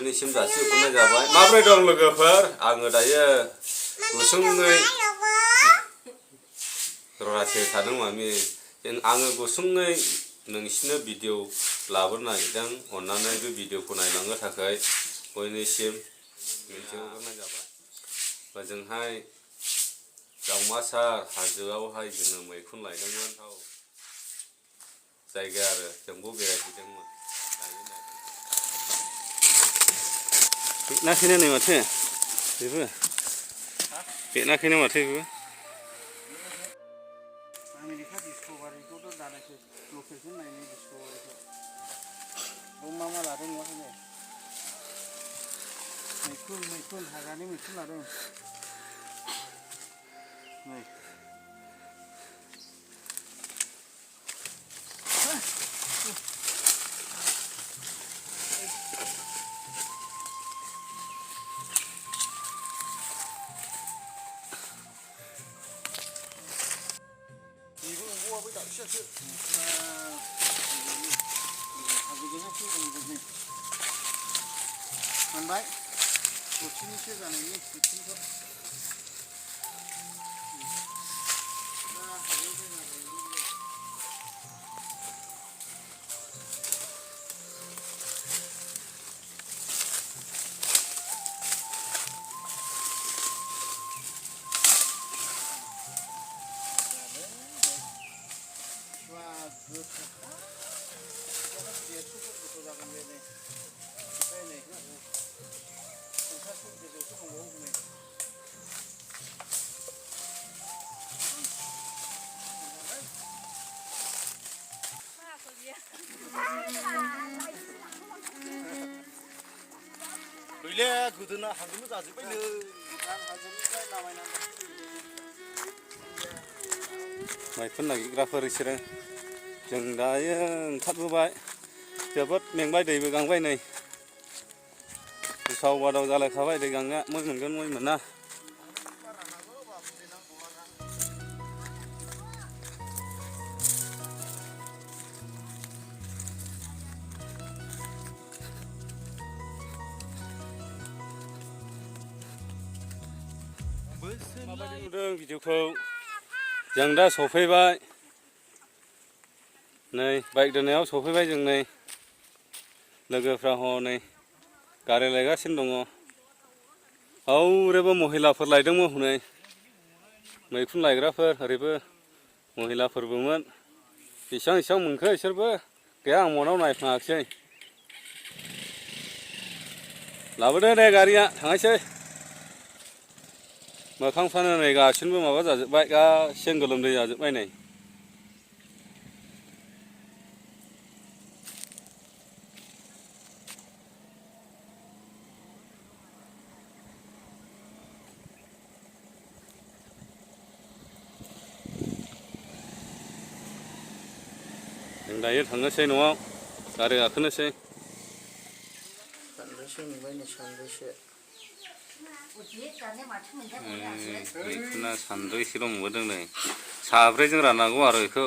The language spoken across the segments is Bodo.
बयनिसिम जासिहरनाय जाबाय माब्रै दं लोगोफोर आङो दायो गुसुङै ररासे थादों मामि आङो गुसुङै नोंसिनो भिडिअ लाबोनो नागिरदों अन्नानै बे भिडिअखौ नायलांनो थाखाय बयनिसिम मिथिहरनाय जाबाय ओजोंहाय दावमासार हाजोआवहाय जोङो मैखुन लायदोंमोन जायगा आरो जोंबो बेरायहैदोंमोन बेनाखैनो नै माथो बेबो बेनाखैनो माथो बेबो आमेरिका डिस्कभारिखौथ' दानाखै लकेलखौ नायनो डिस्कभारिखौ मा मा लादों नुवाखैनो मैखुन हाग्रानि मैखुन लादों नै बेबो एम्फौआबो दाबसेयासो मोनबाय बोथिनैसो जानायनि बोथिनैखौ गैले गोदोना हागोमो जाजोब्बायनो हाजोनिफ्राय नामायनांगौ मैखुन नागिरग्राफोर बिसोरो जों दायो ओंखारबोबाय जोबोद मेंबाय दैबो गांबाय नै उसाव बादाव जालायखाबाय दै गांनाया मै मोनगोन मै मोना माबायदि नुदों भिडिअखौ जों दा सफैबाय नै बाइक दोननायाव सफैबाय जों नै लोगोफ्रा हनै गारि लायगासिनो दङ औरैबो महिलाफोर लायदोंमोन हनै मैखुन लायग्राफोर ओरैबो महिलाफोरबोमोन बेसेबां मोनखो बिसोरबो गैया आं मनाव नायफ्लाङाखिसै लाबोदो दे गारिया थांनायसै मोखांफ्रानो नै गासिनोबो माबा जाजोब्बाय गासिनो गोलोमदै जाजोब्बाय नै जों दायो थांनोसै न'आव गारि गाखोनोसै मैखुना सानब्रैसोल' मोनबोदों नै साब्रैजों राननांगौ आरो बेखौ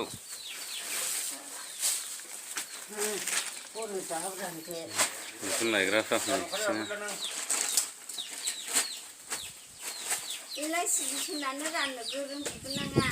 मैखुन लायग्राफ्रा सिबिसोनानो राननो गोरों बिबो नाङा